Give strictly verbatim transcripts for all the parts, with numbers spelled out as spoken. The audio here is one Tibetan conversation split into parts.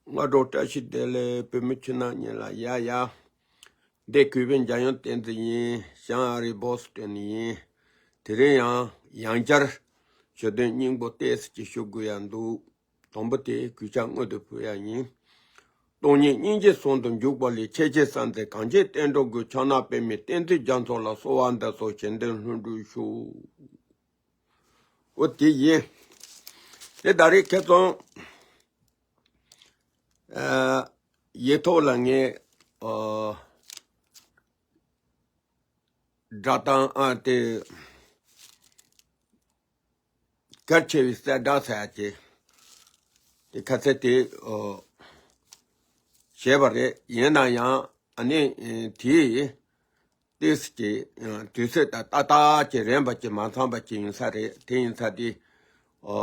སྔ་དྲོ་བཀྲ་ཤིས་བདེ་ལེགས། བོད་མི་ཕྱི་ནང་གཉིས་ལ་ཡ་ཡ། འདི་གུས་པའི་འཇམ་དབྱངས་བསྟན་འཛིན་ཡིན། བྱང་ཨ་རི་བྷོ་སི་ཊོན་ནས་ཡིན། དེ་རིང་ཡང་ཡང་བསྐྱར་ཞུ་དོན་སྙིང་པོ་ཏོག་ཙམ་ཅིག་ཞུ་དགོས་ཡ་འདུག། དང་པོ་དེ་གུས་ཕྱག་སྔོན་དུ་ཕུལ་ཡ་ཡིན། སྟོང་ཉིད་སྙིང་རྗེའི་ཟུང་དུ་འཇུག་པ་ལས། ཆེས་ཆེར་གསལ་མཛད་གངས་ཅན་བསྟན་འགྲོའི་མགོན། ཕྱག་ན་པདྨོའི་བསྟན་འཛིན་རྒྱ་མཚོ་ལ། གསོལ་བ་འདེབས་སོ་བཞེད་དོན་ལྷུན་གྲུབ་ཤོག། འོ་དེ་ཡིན། དེ་ད་རེས་ཁ་སང་ཨ་ཡིག་ཐོག་ལ་ངས་ཨ་སྒྲ་གདངས་ཨ་དེ་གལ་ཆེ་བའི་གསལ་བསྒྲགས་ཟེར་ཡ་ཅིག་དེ་ཁ་ཚད་དེ་ཨ་བྱས་པ་རེད། ཡིན་ན་ཡང་ཨ་ནི་ཨ་དེ་ཏོག་ཙམ་ཅིག་ཨ་དུས་ཚོད་དང་ཏག་ཏག་ཅིག་རན་པ་ཅིག་མ་ཚང་པ་ཅིག་ཡིན་ས་རེད། དེ་ཡིན་ས་དེ་ཨ་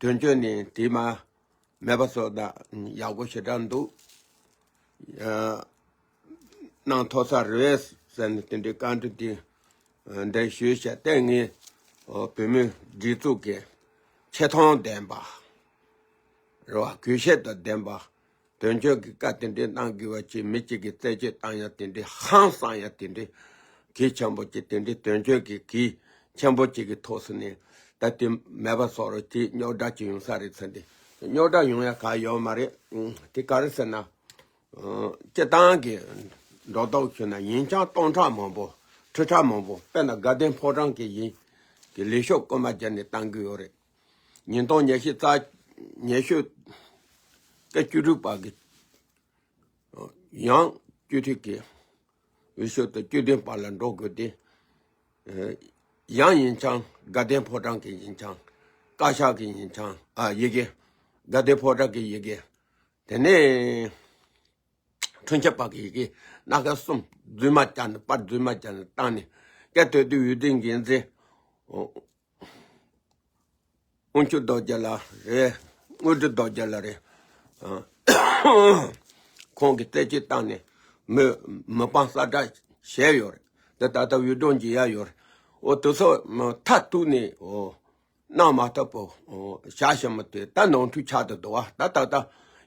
དོན་གཅོད་ནས་དེ་མ་མེད་པ་བཟོ་ད་ཡག་པོ་ཞེ་དྲག་འདུག། ཨ་གནང་ཐུབ་ས་རེད་ཟེར་ནས་དེ་འདྲའི་བཀའ་འདྲི་དེ་འདིར་ཞུས་བྱས། ཏེ་ངས་ཨ་བོད་མིའི་སྒྲིག་འཛུགས་ཀྱི་ཆེ་མཐོང་ལྡན་པ་རེད་བ། གུས་ཞབས་དང་ལྡན་པ། དོན་གཅོད་ཀྱི་བཀའ་དེ་འདྲའི་གནང་དགོས་པ་ཅིག། མི་གཅིག་གིས་རྩད་གཅོད་བཏང་ཡ་དེ་འདྲའི་ཧང་སང་ཡ་དེ་འདྲའི་གལ་ཆེན་པོ་ཅིག། དེ་འདྲའི་དོན་གཅོད་ཀྱི་གལ་ཆེན་པོ་ཅིག་གི་ཐོག་སུ་ནས་ད་དེ་མེད་པ་བཟོ་རོགས་ཅིག། རྙོག་དྲ་ཅིག་ཡོང་ས་རེད་ཟེར་ཏེ། རྙོག་དྲ་ཡོང་ཡ་ག་ཡོད་མ་རེད། ཨང་། དེ་ག་རེ་ཟེར་ན། ཨང་། སྤྱིར་བཏང་གི་འགྲོ་ལྡོག་བྱུང་ན་ཡིན་ཀྱང་སྟོང་ཕྲག་མང་པོ་ཁྲི་ཕྲག་མང་པོ། དཔེར་ན་དགའ་ལྡན་ཕོ་བྲང་གི་ཡིན་གྱི་ལས་ཤོག་རྐུ་མ་བརྒྱབ་ནས་བཏང་གི་ཡོད་རེད། ཉིས་སྟོང་ཉི་ཤུ་རྩ་ཉི་ཤུ་སྐབས་བཅུ་དྲུག་པ་གི་ཡང་བཅུ་དྲུག་གི་འོས་ཤོག་དང་བཅུ་བདུན་བར་ལ་འགྲོ་དགོས་ཏེ། ཡང་ཡིན་ཀྱང་དགའ་ལྡན་ཕོ་བྲང་གི་ཡིན་ཀྱང་། བཀའ་ཤག་གི་ཡིན་ཀྱང་། ཨ་ཡི་གེ། དགའ་ལྡན་ཕོ་བྲང་གི་ཡི་གེ། དེ་ནས་འཁྲུན་ཆོད་པ་གི་ཡི་གེ། སྣ་ཁ་གསུམ་རྫུན་མ་བརྒྱབ་ནས། པར་རྫུན་མ་བརྒྱབ་ནས་བཏང་ནས། སྐབས་དེ་དུས་འོས་བསྡུ་འགན་འཛིན། དབང་ཕྱུག་རྡོ་རྗེ་ལགས་རེད། དངོས་གྲུབ་རྡོ་རྗེ་ལགས་རེད། ཨ་ཁོང་གིས་རྩད་གཅོད་བཏང་ནས་མི་མི་དཔང་གསར་བསྒྲགས་བྱས་ཡོད་རེད། འདི་ད་ལྟ་འོས་སྒྲུང་བགྱིས་ཡ་ཡོད་རེད། འོ་དེ་ཚོ་མཐར་གཏུགས་ནས་འོ་གནང་མ་ཐུབ་པ་བཞག་བཞག་མི་དེ་ད་ནོར་འཁྲུལ་ཆགས་བསྡད་འདུག་བ། ད་ད་ལྟ་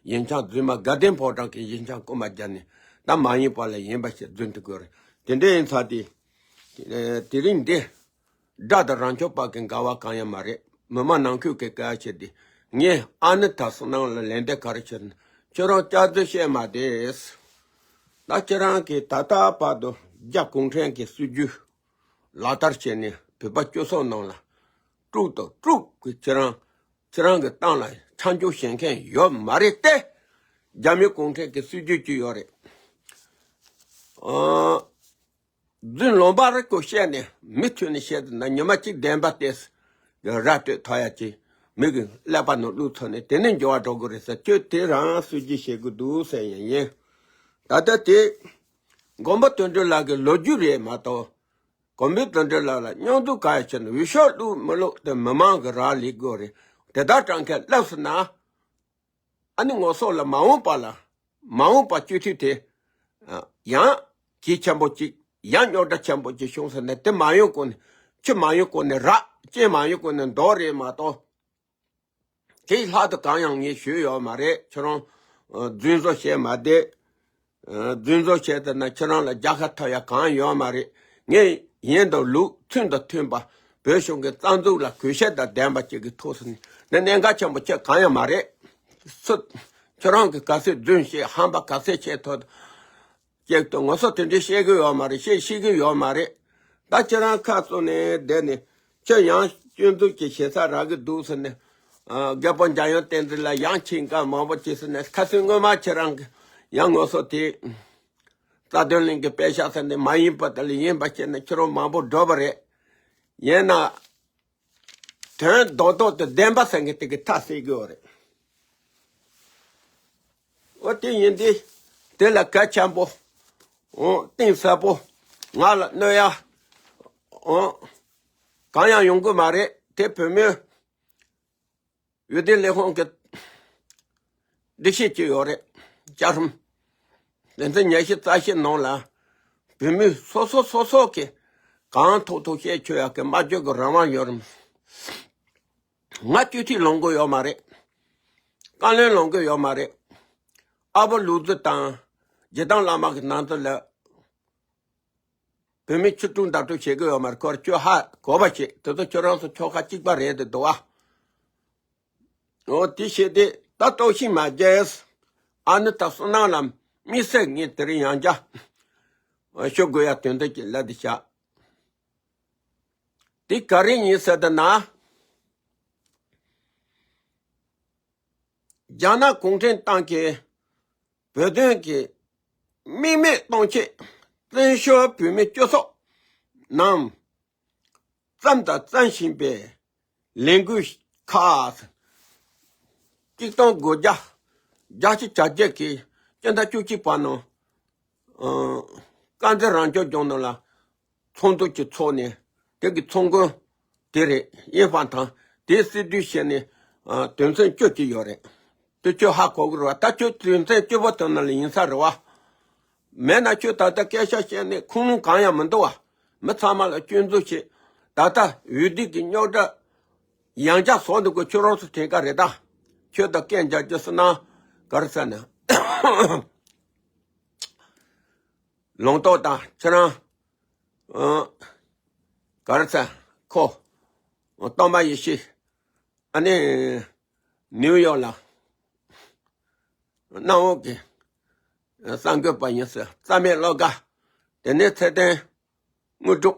ཡིན་ཀྱང་རྫུན་མ། དགའ་ལྡན་ཕོ་བྲང་གི་ཡིན་ཀྱང་རྐུ་མ་བརྒྱབ་ནས། ད་མ་ཡིན་པ་ལ་ཡིན་པ་ཞིག་རྫུན་དུ་དགོས་རེད། དེ་འདྲ་ཡིན་ཙང་དེ་དེ་རིང་འདི། དགྲ་དང་རང་སྐྱོང་བར་གྱི་འགལ་བ་གང་ཡང་མ་རེད། མི་མང་ནང་ཁུལ་གྱི་སྐད་ཆ་དེ། ངས་ཨ་ནི་ད་སོ་ནང་ལ་ལན་འདེབས་ག་རེ་བྱེད་ན། ཁྱོད་རང་སྐྱག་རྫུན་བཤད་མ་བསྡད། ད་ཁྱེད་རང་གིས་ད་ལྟ་བར་དུ་རྒྱ་གུང་ཁྲན་གྱི་སྲིད་ཇུས་ལག་བསྟར་བྱས་ནས་བོད་པ་སྤྱི་ཚོགས་ནང་ལ་དཀྲུག་དང་དཀྲུག་གི། ཁྱེད་རང་ཁྱེད་རང་གི་གཏམ་ལ་ཆ་འཇོག་བྱེད་མཁན་ཡོད་མ་རེད་དེ། རྒྱ་མི་གུང་ཁྲན་གྱི་སྲིད་ཇུས་ཅིག་ཡོད་རེད། ཨ། རྫུན་ལོང་བ་རེ་སྐོར་བཤད་ནས་མི་མཐུན་ནས་བཤད་དུ་ན། ཉི་མ་གཅིག་བདེན་པ་ཏོག་ཙམ་ར་སྤྲོད་ཐུབ་ཡ་ཅིག་མི་གི་ཀླད་པ་ནང་བླུགས་ཚར་ནས་དེ་ནས་འགྱུར་བ་འགྲོ་དགོས་རེད་ཟེར། ཁྱོད་དེ་རང་སྲིད་ཇུས་བྱེད་དགོས་འདུག་ཟེར་ཡིན་ཡིན། ད་ལྟ་དེ་མགོན་པོ་དོན་གྲུབ་ལགས་ཀྱི་ལོ་རྒྱུས་རེད་མ་གཏོགས། མགོན་པོ་དོན་གྲུབ་ལགས་ལ་སྙོན་འཛུགས་ག་ཡ་བྱས་ན། འོས་ཤོག་བླུགས་མི་བླུགས་དེ་མི་མང་གི་རག་ལས་དགོས་རེད། དེ་དག་སྤྲང་མཁན་སླེབས་སོང་ན། ཨ་ནི་ངོ་སོ་ལ་མ་འོངས་པ་ལ། མ་འོངས་པ་སྤྱི་འཐུས་དེ་ཡང་གལ་ཆེན་པོ་ཅིག། ཡང་རྙོག་དྲ་ཆེན་པོ་ཅིག་བྱུང་ཟེར་ནས། དེ་མ་ཡོང་གོང་ནས། ཆུ་མ་ཡོང་གོང་ནས་རགས། རྐྱེན་མ་ཡོང་གོང་ནས་འདོར་རེད་མ་གཏོགས། དེའི་ལྷག་ཏུ་གང་ཡང་ངས་ཞུས་ཡོད་མ་རེད། ཁྱེད་རང་རྫུན་བཟོ་བྱས་མ་བསྡད། རྫུན་བཟོ་བྱས་ད་ན་ཁྱེད་རང་ལ་རྒྱལ་ཁ་ཐོབ་ཡ་གང་ཡོད་མ་རེད། ངས་ཡིན་དང་ལུགས་ཚུལ་དང་མཐུན་པ། བོད་གཞུང་གི་རྩ་འཛུགས་ལ་གུས་ཞབས་དང་ལྡན་པ་ཅིག་གི་ཐོག་སུ་ནི་གནད་འགག་ཆེན་པོ་ཁྱོད་གང་ཡང་མ་རེད། སུ། ཁྱོད་རང་གི་ག་ཚོད་རྫུན་བཤད། ཧམ་པ་ག་ཚོད་བྱས་ཐོག་ཅིག་ཏུ་ངོ་སོ་དེ་འདྲའི་བཤད་གི་ཡོད་མ་རེད། བཤད་ཤེས་གི་ཡོད་མ་རེད། ད་ཁྱེད་རང་ཁ་བཙུམ་ནས་བསྡད་ནས། ཁྱོད་ཡང་སྐྱོན་འཛུགས་ཀྱི་བྱེད་ས་རག་གི་འདུག་ཟེར་ནས། ཨ། རྒད་པོ་འཇམ་དབྱངས་བསྟན་འཛིན་ལ་ཡང་ཆིངས་ཀ་མང་པོ་བྱས་ཟེར་ནས། ཁ་སང་སྔོན་མ་ཁྱེད་རང་གི་ཡང་ངོ་སོ་དེ་རྩ་དོན་གླིང་གི་དཔེ་ཤག་ཟེར་ནས་མ་ཡིན་པ་དེ་ལ་ཡིན་པ་བྱས་ནས་ཁྱེད་རང་མང་པོ་སྒྲུབ་པ་རེད། ཡིན་ན། དོན་རྡོག་རྡོག་ཏུ་བདེན་པ་ཟེར་མཁན་དེ་གི་མཐའ་གསལ་གི་ཡོད་རེད། འོ་དེ་ཡིན་དུས་དེ་ལ་གལ་ཆེན་པོ། འོ་གཏིང་ཟབ་པོ་ང་ལ་གནོད་ཡ། འོ་གང་ཡང་ཡོང་གི་མ་རེད། དེ་བོད་མིའི་འོས་བསྡུ་ལས་ཁུངས་ཀྱི་སྒྲིག་གཞི་ཅིག་ཡོད་རེད། བཅའ་ཁྲིམས། དེ་ཚོ་ཉི་ཤུ་རྩ་བཞི་ནང་ལ་བོད་མི་སོ་སོ་སོ་སོ་གི་གང་ཐུབ་ཐུབ་བཤད་ཆོག་ཡག་གི་སྨྲ་བརྗོད་ཀྱི་རང་དབང་ཡོད་རེད། ང་སྤྱི་འཐུས་ལངས་གི་ཡོད་མ་རེད། བཀའ་བློན་ལངས་གི་ཡོད་མ་རེད། ཨ་བོ་ལུག་རྫི་དང་རྗེ་བདག་བླ་མ་གི་ནང་དུ་ལ། བོད་མི་ཆོས་དྲུག་མདའ་དྲུག་བྱེད་ཀྱི་ཡོད་མ་རེད། ཁོར་ཁྱོད་ཧ་གོ་བ་བྱེད། དེ་ཚོ་ཁྱོད་རང་ཚོ་ཁྱོ་ག་གཅིག་པ་རེད་དེ་འདུག་བ། འོ་དེ་བྱས་ཏེ་ད་ལྟོགས་ཤིང་མ་རྒྱས། ཨ་ནི་ད་བསོད་ནམས་ལ་དམིགས་བསལ་ངས་དེ་རིང་ཡང་བསྐྱར་ཞུ་དགོས་ཡ་དོན་དག་ཅིག་ལབ་དེ་བྱ། དེ་ག་རེ་ཡིན་ཟེར་ད་ན། རྒྱ་ནག་གུང་ཁྲན་ཏང་གིས་བོད་དོན་གྱི་དམིགས་མེད་གཏོང་ཆེད་བཙན་བྱོལ་བོད་མི་སྤྱི་ཚོགས་ནང་བཙན་དང་བཙན་བཞིན་པའི་ལས་འགུལ་ཁག་གཅིག་སྟོང་དགུ་བརྒྱ་བརྒྱད་ཅུ་གྱ་བརྒྱད་ཀྱི་སྤྱི་ཟླ་བཅུ་གཅིག་པ་ནང་། ཨ། དཀར་མཛེས་རང་སྐྱོང་ལྗོངས་ནང་ལ་ཚོགས་འདུ་གཅིག་ཚོགས་ནས་དེ་གི་ཚོགས་མགོན་དེ་རེད། དབྱི་ཧྥང་ཐང་དེ་སྲིད་དུ་བྱས་ནས། ཨ། དོན་ཚན་བཅུ་གཅིག་ཡོད་རེད། དེ་ཁྱོད་ཧ་གོ་གི་རེད་བ། ད་ཁྱོད་དོན་ཚན་བཅུ་པོ་དེ་ནང་ལ་ཡིན་ས་རེད་བ། མེད་ན་ཁྱོད་ད་ལྟ་སྐད་ཆ་བཤད་ནས་ཁུངས་ལུང་གང་ཡང་མི་འདུག་བ། མི་ཚང་མ་ལ་སྐྱོན་འཛུགས་བྱེད། ད་ལྟ་འོས་བསྡུ་གི་རྙོག་དྲ་ཡང་བསྐྱར་བཟོ་འདུག་གི། ཁྱོད་རང་ཚོ་དྲན་ག་རེད་ད། ཁྱོད་ད་སྐད་འཇགས་རྒྱུ་སུ་ན་ག་རེ་ཟེར་ན། ལུང་རྟོགས་དང་ཁྱེད་རང་། ཨ། ག་རེ་ཟེར། ཁོ། སྟོན་པ་ཡེ་ཤེས། ཨ་ནི་ནིའུ་ཡོག་ལ་གནམ་འོག་གི་གསར་འགོད་པ་ཡིན་ཟེར། རྩ་མེད་བློ་དགའ། དེ་ནས་ཚེ་བརྟན་དངོས་གྲུབ།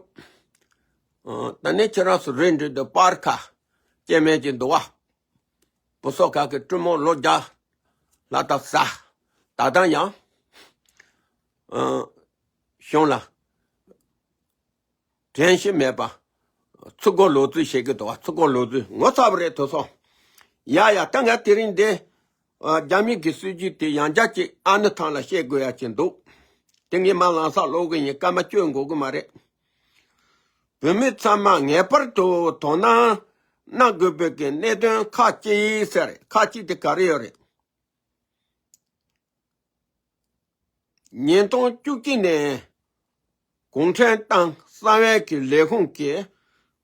ཨ། དེ་ནས་ཁྱེད་རང་ཚོ་རེད་འགྲིག་འདུག་པར་ཁ་སྐྱེ་དམན་གྱི་འདུག་བ། བུ་སོ་ཁ་གི་སྤྲུལ་མོ་ལོ་བརྒྱ་ལྷག་ད་ཟ། ད་ལྟ་ཡང་། ཨ། གཞུང་ལ་དྲན་ཤེས་མེད་པ། ཚུར་རྒོལ་ལོག་རྩིས་བྱེད་ཀྱི་འདུག་བ། ཚུར་རྒོལ་ལོག་རྩིས་ངོ་ཚ་བ་རེད་དེ་ཚོ། ཡ་ཡ། ད་ང་དེ་རིང་འདི། ཨ། རྒྱ་མི་གི་སྲིད་ཇུས་དེ་ཡང་བསྐྱར་ཅིག་ཨ་ནི་ཐང་ལ་བཤད་དགོས་ཡ་ཅིག་འདུག་དེ་ངས་མ་ལངས་ས་ལོག་གི་ཡིན། སྐར་མ་བཅུ་འགོར་གི་མ་རེད། བོད་མི་ཚང་མ་ངེས་པར་དུ་དོ་སྣང་གནང་དགོས་པའི་གི་གནད་དོན་ཁག་ཅིག་ཟེར། ཁག་ཅིག་དེ་ག་རེ་ཡོད་རེད། ཉིས་སྟོང་བཅུ་གཅིག་ནས་གུང་ཁྲན་ཏང་གསང་བའི་གི་ལས་ཁུངས་ཀྱིས་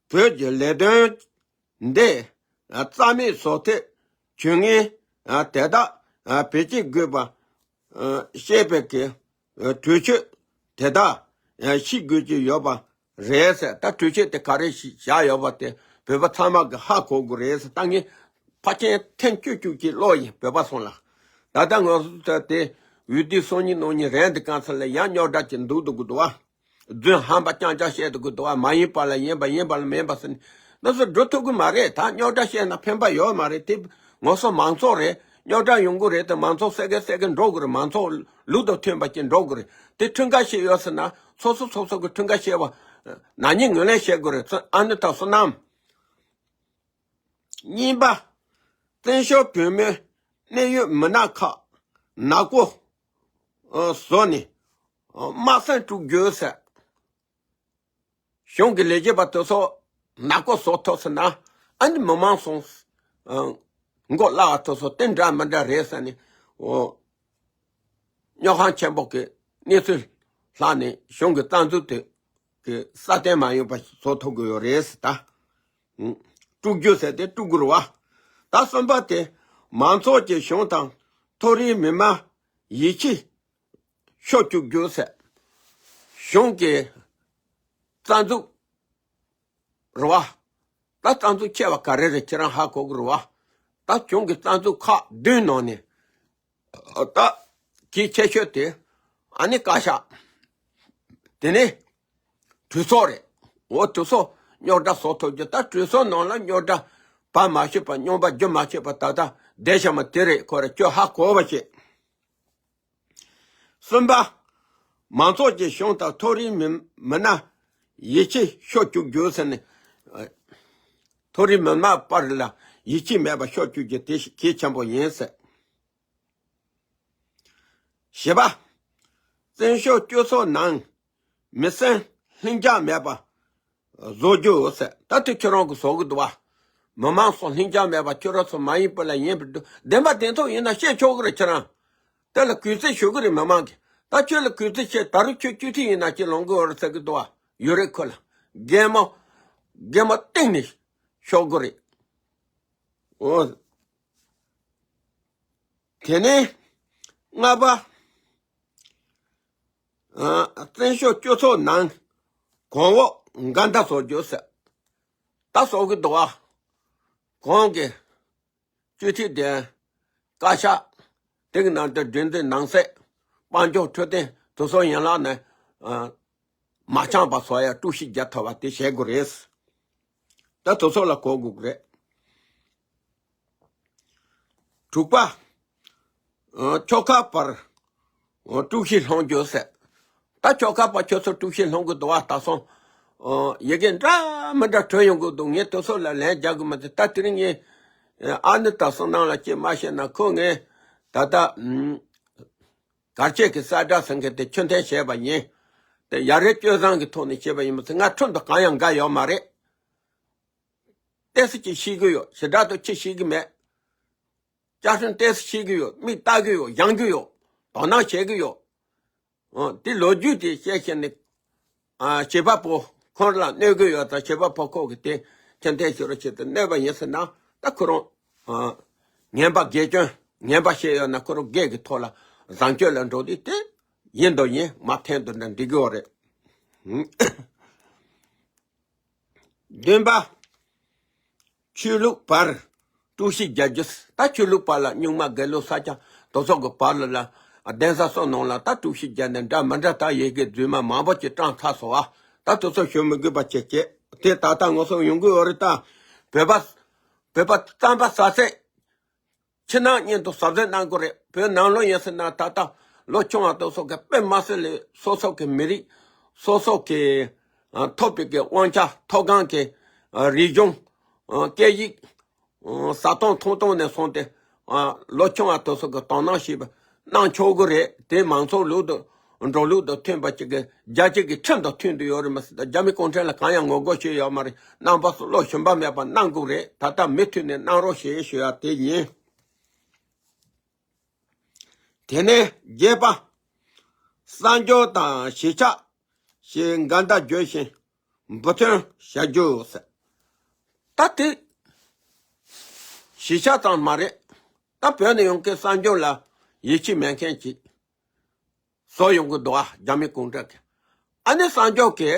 བོད་ཀྱི་ལས་དོན་འདི་རྩ་མེད་བཟོ་ཐབས་བྱུས་ངན་དེ་དག་བེད་སྤྱད་དགོས་པ་བཤད་པའི་གི་གྲོས་ཆོད་དེ་དག་བཤིག་དགོས་ཀྱི་ཡོད་པ་རེད་ཟེར། ད་གྲོས་ཆོད་དེ་ག་རེ་བཞག་ཡོད་པ་དེ་བོད་པ་ཚང་མ་གི་ཧ་གོ་དགོས་རེད་ཟེར། ད་ངས་ཕལ་ཆེར་ཐེངས་བཅུ་བཅུ་གཅིག་ཀློག་ཡིན་བོད་པ་ཚོ་ལ། ད་ལྟ་ང་ཚོ་ད་དེ་འོས་བསྡུ་སང་ཉིན་གནངས་ཉིན་རན་དེ་གང་ཚ་ལ་ཡང་རྙོག་དྲ་ཅིག་འདུག་འདུག་གི་འདུག་བ། རྫུན་ཧམ་པ་རྐྱང་རྐྱང་བཤད་འདུག་གི་འདུག་བ། མ་ཡིན་པ་ལ་ཡིན་པ། ཡིན་པ་ལ་མིན་པ་ཟེར་ནས་འདི་ཚོ་འགྲོ་ཐུབ་གི་མ་རེད། ད་རྙོག་དྲ་བཤད་ན་ཕན་པ་ཡོད་མ་རེད། དེ་ང་ཚོ་མང་ཚོགས་རེད། རྙོག་དྲ་ཡོང་གི་རེད་དེ་མང་ཚོགས་བསད་གེ་བསད་གེ་འགྲོ་གི་རེད། མང་ཚོགས་ལུགས་དང་མཐུན་པ་ཅིག་འགྲོ་གི་རེད། དེ་ཁྲིམས་འགལ་བྱས་ཡོད་ཟེར་ན་སོ་སོ་སོ་སོ་གི་ཁྲིམས་འགལ་བྱས་པ་ནག་ཉེས་ངོས་ལེན་བྱེད་དགོས་རེད། ཨ་ནི་ད་བསོད་ནམས། གཉིས་པ། བཙན་བྱོལ་བོད་མིའི་གནད་ཡོད་མི་སྣ་ཁག་ནག་པོ་བཟོ་ནས་དམར་གསོད་དཀྲུག་རྒྱུ་ཟེར། གཞུང་གི་ལས་བྱེད་པ་དེ་ཚོ་ནག་པོ་བཟོ་ཐུབ་ཟེར་ན་ཨ་ནི་མི་མང་ཚོ་མགོ་བརླག་དེ་ཚོ་དེ་འདྲ་མི་འདྲ་རེད་ཟེར་ནས། འོ། རྙོག་གླེང་ཆེན་པོ་གི་གནས་ཚུལ་ལྷག་ནས་གཞུང་གི་རྩ་འཛུགས་དེ་གི་སྲ་བརྟན་མ་ཡིན་པ་བཟོ་ཐུབ་དགོས་ཡོད་རེད་ཟེར་ད། དཀྲུག་རྒྱུ་ཟེར་དེ་དཀྲུག་དགོས་རེད་བ། ད་གསུམ་པ་དེ་མང་ཚོགས་ཀྱི་གཞུང་དང་མཐོ་རིམ་མི་མང་ཡིད་ཆེས་ཤོར་བཅུག་རྒྱུ་ཟེར། གཞུང་གི་རྩ་འཛུགས་རེད་བ། ད་རྩ་འཛུགས་ཆེ་བ་ག་རེ་རེད་ཁྱེད་རང་ཧ་གོ་གི་རེད་བ། ད་གཞུང་གི་རྩ་འཛུགས་ཁག་བདུན་ནང་ནས་ད་གལ་ཆེ་ཤོས་དེ་ཨ་ནི་བཀའ་ཤག་དེ་ནས་གྲོས་ཚོགས་རེད། འོ་གྲོས་ཚོགས་རྙོག་དྲ་བཟོ་ཐུབ་རྒྱུ། ད་གྲོས་ཚོགས་ནང་ལ་རྙོག་དྲ་བབས་མ་ཤེས་པ། རྙོག་པ་རྒྱུ་མ་ཤེས་པ་ད་ལྟ་བསྡད་བཞག་མ་དེ་རེད། ཁོ་རེ་ཁྱོད་ཧ་གོ་བ་བྱེད། གསུམ་པ། མང་ཚོགས་ཀྱི་གཞུང་དང་མཐོ་རིམ་མི་མི་སྣ་ཡིད་ཆེས་ཤོར་བཅུག་རྒྱུ་ཟེར་ནས། མཐོ་རིམ་མི་སྣ་བར་ལ་ཡིད་ཆེས་མེད་པ་ཤོར་བཅུག་རྒྱུ་དེ་གལ་ཆེན་པོ་ཡིན་ཟེར། བཞི་པ། བཙན་བྱོལ་སྤྱི་ཚོགས་ནང་མི་སེམས་ལྷིང་འཇགས་མེད་པ་བཟོ་རྒྱུ་ཟེར། ད་དེ་ཁྱེད་རང་གིས་བཟོ་གི་འདུག་བ། མི་མང་ཚོ་ལྷིང་འཇགས་མེད་པ། ཁྱོད་རང་ཚོ་མ་ཡིན་པ་ལ་ཡིན་པ་འདུག་བདེན་པ་བདེན་ཐོག་ཡིན་ན་བཤད་ཆོག་གི་རེད་ཁྱེད་རང་། དེ་ལ་གུས་བརྩི་ཞུ་གི་རེད་མི་མང་གིས། ད་ཁྱོད་ལ་གུས་བརྩི་བྱེད། ད་རུང་ཁྱོད་བཅུ་ཁྲི་ཡིན་ན་ཅི་ལོང་གི་ཡོད་རེད་ཟེར་གི་འདུག་བ། ཡོད་རེད་ཁོ་ལ། རྒན་མོ། རྒན་མོ་སྟེང་ནས་ཤོག་གི་རེད། འོ། དེ་ནས་ ལྔ་པ། ཨ། བཙན་བྱོལ་སྤྱི་ཚོགས་ནང་གོང་འོག་འགལ་ཟླ་བཟོ་རྒྱུ་ཟེར། ད་བཟོ་གི་འདུག་བ། གོང་གི་སྤྱི་འཐུས་དེ། བཀའ་ཤག་དེ་གི་ནང་དུ་སྒྲིག་འཛུགས་ནང་སྲིད། དཔལ་འབྱོར་འཕྲོད་བསྟེན་དེ་ཚོ་ཡན་ལག་ནས། ཨ། མ་འཆམ་པ་བཟོ་ཡ། དཀྲུག་ཤིང་རྒྱག་ཐུབ་པ་དེ་བྱེད་དགོས་རེད། ད་དེ་ཚོ་ལ་གོ་དགོས་ཀྱི་རེད། དྲུག་པ། ཨ། ཆོལ་ཁ་བར། ཨ། དཀྲུག་ཤིང་སློང་རྒྱུ་ཟེར། ད་ཆོལ་ཁ་བར་ཁྱོད་ཚོ་དཀྲུག་ཤིང་སློང་གི་འདུག་བ། ད་སོང་། ཨ། ཡི་གེ་འདྲ་མི་འདྲ་བྲིས་ཡོང་གི་འདུག་ངས་དེ་ཚོ་ལ་ལན་རྒྱག་གི་མི་འདུག་ད་དེ་རིང་ངས། ཨ། ཨ་ནི་ད་སོང་ནང་ལ་ཅིག་མ་བཤད་ན། ཁོ་ངས་ད་ལྟ། ཨུམ། གར་ཆེད་ཀྱི་གསལ་བསྒྲགས་ཟེར་མཁན་དེ་ཕྱིར་འཐེན་བྱས་པ་ཡིན། དེ་ཡ་རེ་སྤྱོད་བཟང་གི་ཐོག་ནས་བྱས་པ་ཡིན་མ་ཚད། ང་ཁྲིམས་དང་གང་ཡང་འགལ་ཡོད་མ་རེད། ཏོག་ཙམ་ཅིག་ཤེས་ཀྱི་ཡོད། ཞེ་དྲག་ཏུ་ཅིག་ཤེས་ཀྱི་མེད། བཅའ་ཁྲིམས་ཏོག་ཙམ་ཤེས་ཀྱི་ཡོད། མིག་ལྟ་གི་ཡོད། སྦྱང་གི་ཡོད། དོ་སྣང་བྱེད་ཀྱི་ཡོད། ཨ། དེ་ལོ་རྒྱུས་དེ་བཤད་བཤད་ནས། ཨ། བྱེད་པ་པོ་ཁོང་ལ་གནོད་གི་ཡོད་ཙང་། བྱེད་པ་པོ་ཁོ་གིས་དེ་ཕྱིར་འཐེན་ཞུ་རོགས་བྱེད་དུ་གནོད་པ་ཡིན་ཟེར་ན། ད་ཁོ་རང་། ཨ། ངན་པ་དགེ་སྐྱོན། ངན་པ་བྱས་ཡོད་ན་ཁོ་རང་སྒེར་གྱི་ཐོག་ལ་བཟང་སྤྱོད་ལ་འགྲོ་དུས། དེ་ཡིན་དང་ཡིན། མ་འཐེན་དུ་འདྲ་འགྲིག་གི་ཡོད་རེད། བདུན་པ། ཆོས་ལུགས་བར་དཀྲུག་ཤིང་རྒྱག་རྒྱུ། ད་ཆོས་ལུགས་བར་ལ། རྙིང་མ་དགེ་ལུགས་ས་སྐྱ་དེ་ཚོ་གི་བར་ལ་ལ། གདན་ས་སོགས་ནང་ལ་ད་དཀྲུག་ཤིང་རྒྱག་ནས་འདྲ་མི་འདྲ། ད་ཡི་གེ་རྫུན་མ་མང་པོ་ཅིག་བཀྲམ་ཚར་སོང་བ། ད་དེ་ཚོ་ཞུ་མི་དགོས་པ་བྱས་བྱས། དེ་ད་ལྟ་ང་ཚོ་ཡོང་གི་ཡོད་རེད། ད་བོད་པ། བོད་པ་རྩམ་པ་ཟ་ཚད། ཕྱི་ནང་གཉིས་དུ་ཟབ་ཟིན་གནང་དགོས་རེད། བོད་ནང་ལོགས་ཡིན་ཟེར་ན། ད་ལྟ་ལོ་ཆུང་བ་དེ་ཚོ་གིས་དཔེ་མ་སྲིད་ལས། སོ་སོ་གི་མི་རིགས། སོ་སོ་གི། ཨ། ཐོབ་པའི་གི་དབང་ཆ། མཐོ་སྒང་གི། ཨ། རིག་གཞུང་། ཨ། སྐད་ཡིག། ཨ། ཟ་སྟངས་འཐུང་སྟངས་ནས་བཟུང་སྟེ། ཨ། ལོ་ཆུང་བ་དེ་ཚོ་གིས་དོ་སྣང་བྱས་པ། གནང་ཆོག་གི་རེད། དེ་མང་ཚོགས་ལུགས་དང་འགྲོ་ལུགས་དང་མཐུན་པ་ཅིག་གི། རྒྱལ་སྤྱི་གི་ཁྲིམས་དང་མཐུན་དུ་ཡོད་རེད་མ་ཟད། རྒྱ་མི་གུང་ཁྲན་ལ་གང་ཡང་ངོ་རྒོལ་བྱས་ཡོད་མ་རེད། རྣམ་པ་ཚོ་བློ་ཞུམ་པ་མེད་པ་གནང་དགོས་རེད། ད་ལྟ་མུ་མཐུད་ནས་གནང་རོགས་བྱེད་ཞུ་ཡ་དེ་ཡིན། དེ་ནས་བརྒྱད་པ། གསར་འབྱོར་དང་གཞིས་ཆགས་ཞེས་འགལ་ཟླ་བརྗོད་བཞིན་འབུར་ཐོན་བྱ་རྒྱུ་ཟེར། ད་དེ་གཞིས་ཆགས་ཙམ་མ་རེད། ད་བོད་ནས་ཡོང་མཁན་གསར་འབྱོར་ལ་ཡིད་ཆེས་མེད་མཁན་ཅིག་བཟོ་ཡོང་གི་འདུག་ཨ། རྒྱ་མི་གུང་ཁྲན་གྱིས། ཨ་ནི་གསར་འབྱོར་གྱི་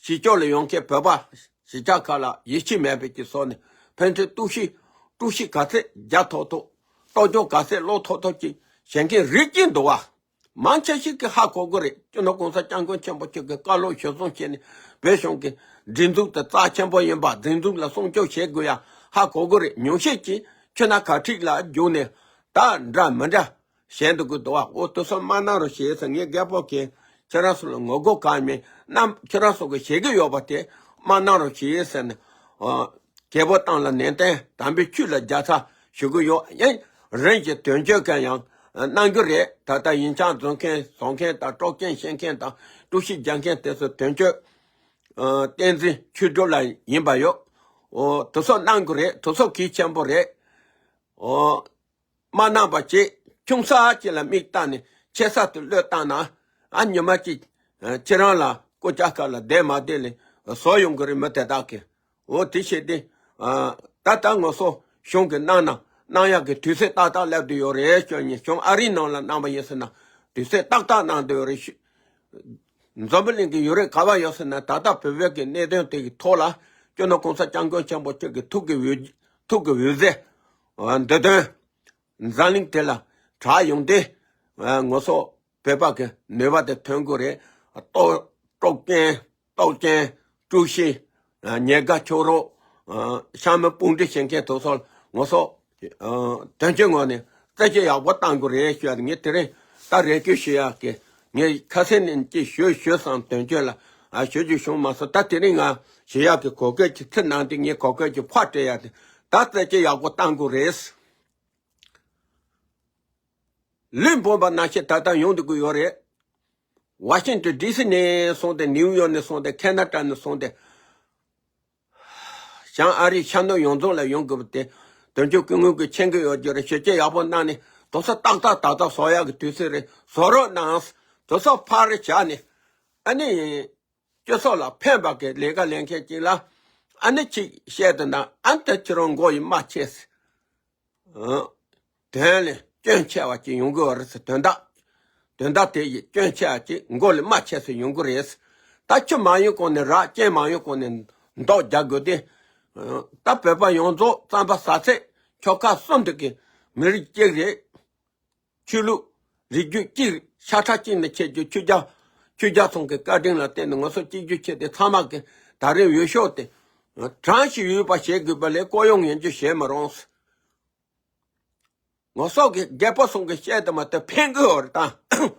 གཞིས་ཕྱོགས་ལ་ཡོང་མཁན་བོད་པ་གཞིས་ཆགས་ཁག་ལ་ཡིད་ཆེས་མེད་པའི་ཀྱི་སོགས་ནས། ཕན་ཚུན་གཏུག་བཤེར་དཀྲུག་ཤིང་ག་ཚད་རྒྱག་ཐུབ་ཐུབ། གཏོར་སྐྱོན་ག་ཚད་སློག་ཐུབ་ཐུབ་ཅིག་བྱེད་མཁན་རིགས་ཀྱིས་འདུག་བ། མང་ཆེ་ཞིག་གིས་ཧ་གོ་གི་རེད། སྤྱི་ནོར་གོང་ས་སྐྱབས་མགོན་ཆེན་པོ་མཆོག་གི་བཀའ་སློབ་གཞིར་བཟུང་བྱས་ནས། བོད་གཞུང་གི་སྒྲིག་འཛུགས་དེ་རྩ་ཆེན་པོ་ཡིན་པ། སྒྲིག་འཛུགས་ལ་སྲུང་སྐྱོབ་བྱེད་དགོས་ཡ་ཧ་གོ་གི་རེད། ཉུང་ཤས་ཀྱིས་ཁྱོད་ན་ག་ཁྲིག་ལ་རྒྱུགས་ནས། ད་འདྲ་མི་འདྲ་བྱས་འདུག་གི་འདུག་བ། འོ་དེ་ཚོ་མ་གནང་རོགས་བྱེད་ཟེར། ངས་རྒད་པོ་གིས་ཁྱེད་རང་ཚོ་ལ་ངོ་རྒོལ་གང་མེད། རྣམ་ཁྱེད་རང་ཚོ་གིས་བྱེད་ཀྱི་ཡོད་པ་དེ་མ་གནང་རོགས་བྱེད་ཟེར་ནས། ཨ། རྒད་པོ་ཏང་ལ་ནན་ཏན་དམ་པའི་ཆོས་ལ་རྒྱལ་ཚ་ཞུ་གི་ཡོད། ཡིན་རིང་གི་དོན་གཅོད་གང་ཡང་གནང་རྒྱུ་རེད། ད་ལྟ་ཡིན་ཆང་བཟོ་མཁན་བཟོ་མཁན་དང་། དཀྲོག་རྐྱེན་བཤད་མཁན་དང་། དཀྲུག་ཤིང་རྒྱག་མཁན་དེ་ཚོ་དོན་གཅོད། ཨ། བསྟན་འཛིན་ཆོས་སྒྲོན་ལགས་ཡིན་པ་ཡོད། འོ་དེ་ཚོ་གནང་དགོས་རེད། དེ་ཚོ་གལ་ཆེན་པོ་རེད། འོ། མ་གནང་པ་བྱས། ཆུང་ས་ཅིག་ལ་མིག་བལྟས་ནས་ཆེ་ས་དེ་བློས་བཏང་ན། ཨ། ཉི་མ་གཅིག་ཁྱེད་རང་ལ་སྐུ་ཅག་ཁ་ལ་བསྡད་མ་བསྡད་ལས་བཟོ་ཡོང་གི་རེད། མི་དེ་དག་གིས། འོ་དེ་བྱས་ཏེ། ཨ། ད་ལྟ་ང་ཚོ་གཞུང་གིས་གནང་ན་གནང་ཡག་གི་དུས་ཚོད་ཏག་ཏག་སླེབས་བསྡད་ཡོད་རེད། ཁྱོད་ཉིད་གཞུང་ཨ་རིའི་ནང་ལ་གནང་པ་ཡིན་ཟེར་ན་དུས་ཚོད་ཏག་ཏག་གནང་བསྡད་ཡོད་རེད། འཛམ་བུ་གླིང་གི་ཡུལ་རིས་ག་པར་ཡོད་ཟེར་ན། ད་ལྟ་བོད་བོད་ཀྱི་གནད་དོན་དེ་གི་ཐོག་ལ་སྤྱི་ནོར་གོང་ས་སྐྱབས་མགོན་ཆེན་པོ་མཆོག་གི་ཐུགས་ཀྱི་འོད། ཐུགས་ཀྱི་འོད་ཟེར། འདི་དོན་འཛམ་གླིང་དེ་ལ་གྲགས་ཡོང་སྟེ། ང་ཚོ་བོད་པ་གི་ནུས་པ་དེ་ཐོན་དགོས་རེད། གཏོར། དཀྲོག་རྐྱེན། གཏོར་སྐྱོན། དཀྲུག་ཤིང་། ཉེན་ཁ་ཕྱོགས་རོགས། ཤ་མི་དཔུང་སྒྲིག་བྱེད་མཁན་དེ་ཚོ་ང་ཚོ་དོན་གཅོད་ངོས་ནས་རྩད་གཅོད་ཡག་པོ་གཏང་དགོས་རེད་ཞུ་ཡ། ངས་དེ་རིང་ད་རེ་སྐུལ་ཞུ་ཡག་གི། ངས་ཁ་སང་ནས་ཅིག་ཞུ་ཞུ་བསམ། དོན་གཅོད་ལ་ཞུ་རྒྱུ་བྱུང་མ་སོང་། ད་དེ་རིང་ང་ཞུ་ཡག་གི་གོ་སྐབས་ཅིག་ཚུར་གནང་སྟེ། ངས་གོ་སྐབས་ཅིག་ཕར་སྤྲད་ཡ་དེ། ད་རྩད་གཅོད་ཡག་པོ་གཏང་དགོས་རེད། ལུས་འབོད་པ་ནང་བཞིན་ད་ལྟ་ཡོང་སྡོད་ཀྱི་ཡོད་རེད། ཝ་ཤིང་ཏོན་ཌི་སི་ནས་བཟུང་སྟེ། ནིའུ་ཡོག་ནས་བཟུང་སྟེ། ཁེ་ན་ཌ་ནས་བཟུང་སྟེ། བྱང་ཨ་རིའི་ཤར་ནུབ་ཡོངས་རྫོགས་ལ་ཡོང་དགོས་པ་དེ། དོན་གཅོད་སྐུ་ངོ་གིས་མཁྱེན་གྱི་ཡོད་རྒྱུ་རེད། ཞིབ་དཔྱད་ཡག་པོ་གནང་ནས། དེ་ཚོ་ཏག་ཏག་ཏག་ཏག་བཟོ་ཡག་གི་དུས་ཚོད་རེད། བཟོ་རོགས་གནང་། དེ་ཚོ་ཕར་བཞག་ནས། ཨ་ནི་སྤྱི་ཚོགས་ལ་ཕན་པ་གི་ལས་ཀ་ལས་མཁན་ཅིག་ལ་ཨ་ནི་ཅིག་བཤད་དུ་ན། ཨ་ནི་ད་ཁྱེད་རང་མགོ་ཡི་མ་ཆེ་ཟེར། དོན་ལས་ སྐྱོན་ཆེ་བ་ཅིག་ཡོང་གི་ཡོད་རེད་ཟེར། དོན་དག་དོན་དག་དེ་ཡི་སྐྱོན་ཆེ་བ་ཅིག་མགོ་ལས་མར་ཆགས་སུ་ཡོང་གི་རེད། ད་ཆུ་མ་ཡོང་གོང་ནས་རགས། རྐྱེན་མ་ཡོང་གོང་ནས་མདོག་རྒྱག་དགོས་ཏེ། ད་བོད་པ་ཡོངས་རྫོགས་རྩམ་པ་ཟ་ཚད་ཆོལ་ཁ་གསུམ་དུ་གི་མི་རིགས་གཅིག་རེད། ཆོས་ལུགས་རིགས་རྒྱུད་གཅིག་རེད། ཤ་ཁྲག་གཅིག་ནས་ཁྱེར་རྒྱུ་ཆོས་རྒྱལ་ཆོས་རྒྱལ་ཚང་གི་བཀའ་དྲིན་ལ་བརྟེན་ནས་ང་ཚོ་གཅིག་གྱུར་ཆེ་དེ་ཚང་མ་གི་ད་རེས་འོས་ཤོག་དེ་གྲངས་ཤིག་ཡོད་པ་བྱེད་དགོས་པ་ལས་ལྐོག་གཡོ་ངན་ཇུས་བྱེད་མི་རུང་། ང་ཚོ་གི་རྒད་པོ་ཚང་གི་བཤད་དུ་མ་དེ་ཕན་གི་ཡོད་རེད་ད།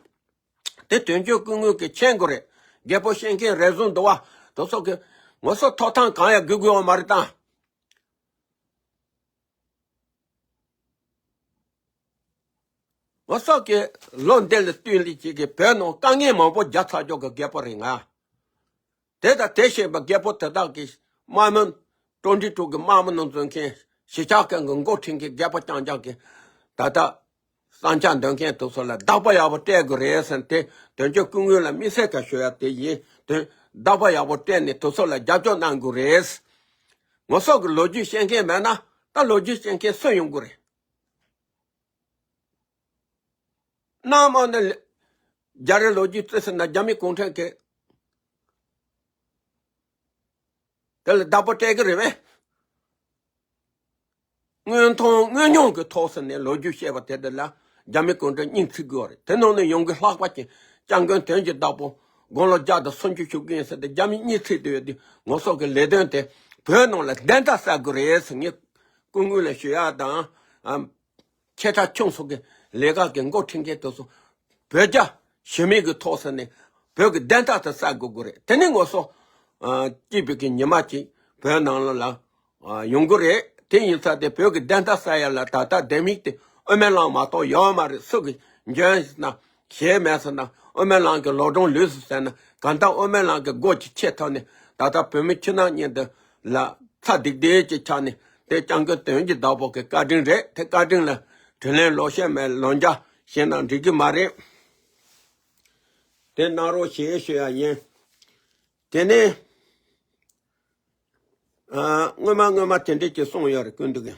དེ་དོན་གཅོད་སྐུ་ངོ་གི་མཁྱེན་དགོས་རེད། རྒད་པོ་བཤད་མཁན་རེ་ཟུང་འདུག་བ། དེ་ཚོ་གི་ང་ཚོ་ཐོབ་ཐང་གང་ཡང་དགོས་དགོས་ཡོད་མ་རེད་ད། ང་ཚོ་གི་ལོ་འདི་ལ་བསྟུན་ལས་ཅིག་གི་བོད་ནང་དཀའ་ངལ་མང་པོ་རྒྱག་ཚར་ཅོག་གི་རྒད་པོ་རེད་ང་། དེ་དང་དེ་བྱས་པ་རྒད་པོ་དེ་དག་གི་དམག་མི་ཀྲོང་ཀྲི་ཀྲུག་གི་དམག་མི་ནང་འཛུལ་མཁན་གཞིས་ཆགས་ཀྱི་མགོ་ཁྲིད་མཁན་རྒད་པོ་རྐྱང་རྐྱང་གི་ད་ལྟ་བསམ་འཆར་འདོན་མཁན་དེ་ཚོ་ལ་བདག་པོ་ཡག་པོ་སྤྲད་དགོས་རེད་ཟེར་ཏེ། དོན་གཅོད་སྐུ་ངོ་ལ་དམིགས་བསལ་ག་ཞུ་ཡ་དེ་ཡིན། དོན་བདག་པོ་ཡག་པོ་སྤྲད་ནས་དེ་ཚོ་ལ་རྒྱབ་སྐྱོར་གནང་དགོས་རེད། ང་ཚོ་གི་ལོ་རྒྱུས་ཤེས་མཁན་མེད་ན་ད་ལོ་རྒྱུས་ཤེས་མཁན་སུ་ཡོང་གི་རེད། གནའ་མ་ནས་རྒྱ་རི་ལོ་རྒྱུས་བརྩི་ཟེར་ན་རྒྱ་མི་གུང་ཁྲན་གྱིས་དེ་ལ་བདག་པོ་སྤྲད་གི་རེད་པས། དངོས་མཐོང་དངོས་མྱོང་གི་ཐོག་ཟེར་ནས་ལོ་རྒྱུས་བཤད་པ་དེ་འདྲ་ལ་རྒྱ་མི་གུང་ཁྲན་སྙིང་ཚིག་གི་ཡོད་རེད། དེ་ནང་ནས་ཡོང་གི་ལྷག་པ་ཅན་སྐྱབས་མགོན་དོན་གྱི་བདག་པོ་དགུང་ལོ་བརྒྱ་དང་སུམ་ཅུ་བཞུགས་ཀྱི་ཡིན་ཟེར་ཏེ་རྒྱ་མི་སྙིང་ཚིག་དེ་ཡོད་དུས་ང་ཚོ་གི་ལས་དོན་དེ་བོད་ནང་ལ་བདེན་མཐའ་གསལ་དགོས་རེད་ཟེར། ངས་སྐུ་ངོ་ལ་ཞུ་ཡ་དང་། ཆེ་ཕྲ་ཆུང་གསུམ་གྱི་ལས་ཀ་གི་འགོ་ཁྲིད་མཁན་དེ་ཚོ་བོད་རྒྱ་ཞི་མོལ་གྱི་ཐོག་ཟེར་ནས་བོད་ཀྱི་བདེན་མཐའ་དེ་གསལ་དགོས་ཀྱི་རེད། དེ་ནས་ང་ཚོ་ཨ་སྐྱིད་པའི་གི་ཉི་མ་ཅིག་བོད་ནང་ལ་ཨ་ཡོང་གི་རེད། དེ་ཡིན་ཙང་དེ་བོད་ཀྱི་བདེན་མཐའ་གསལ་ཡ་ལ་ད་ལྟ་ལྡེ་མིག་དེ་དབུ་མའི་ལམ་མ་གཏོགས་ཡོད་མ་རེད། སུ་གི་འཇོན་ཟེར་ན་ཞེ་མེད་ཟེར་ན་དབུ་མའི་ལམ་གྱི་ལོ་གྲངས་ལོས་སུ་ཟེར་ན་གང་ལྟར་དབུ་མའི་ལམ་གྱི་སྒོ་ཅིག་ཕྱེ་ཐུབ་ནས་ད་ལྟ་བོད་མི་ཕྱི་ནང་གཉིས་འདི་ལ་ཚ་སྡིག་སྡིག་ཅིག་ཆགས་ནས་དེ་སྐྱབས་མགོན་དོན་གྱི་བདག་པོ་གི་བཀའ་དྲིན་རེད། དེ་བཀའ་དྲིན་ལ་དྲིན་ལན་ལོག་ཤེས་མེད་ལོ་འཇའ་བྱས་ན་འགྲིག་གི་མ་རེད། དེ་གནང་རོགས་ཞེས་ཞུ་ཡ་ཡིན། དེ་ནས་ཨ་སྔོན་མ་སྔོན་མ་དེ་འདྲས་ཀྱི་གསུངས་ཡོད་རེད་ཀུན་འདུག་གི།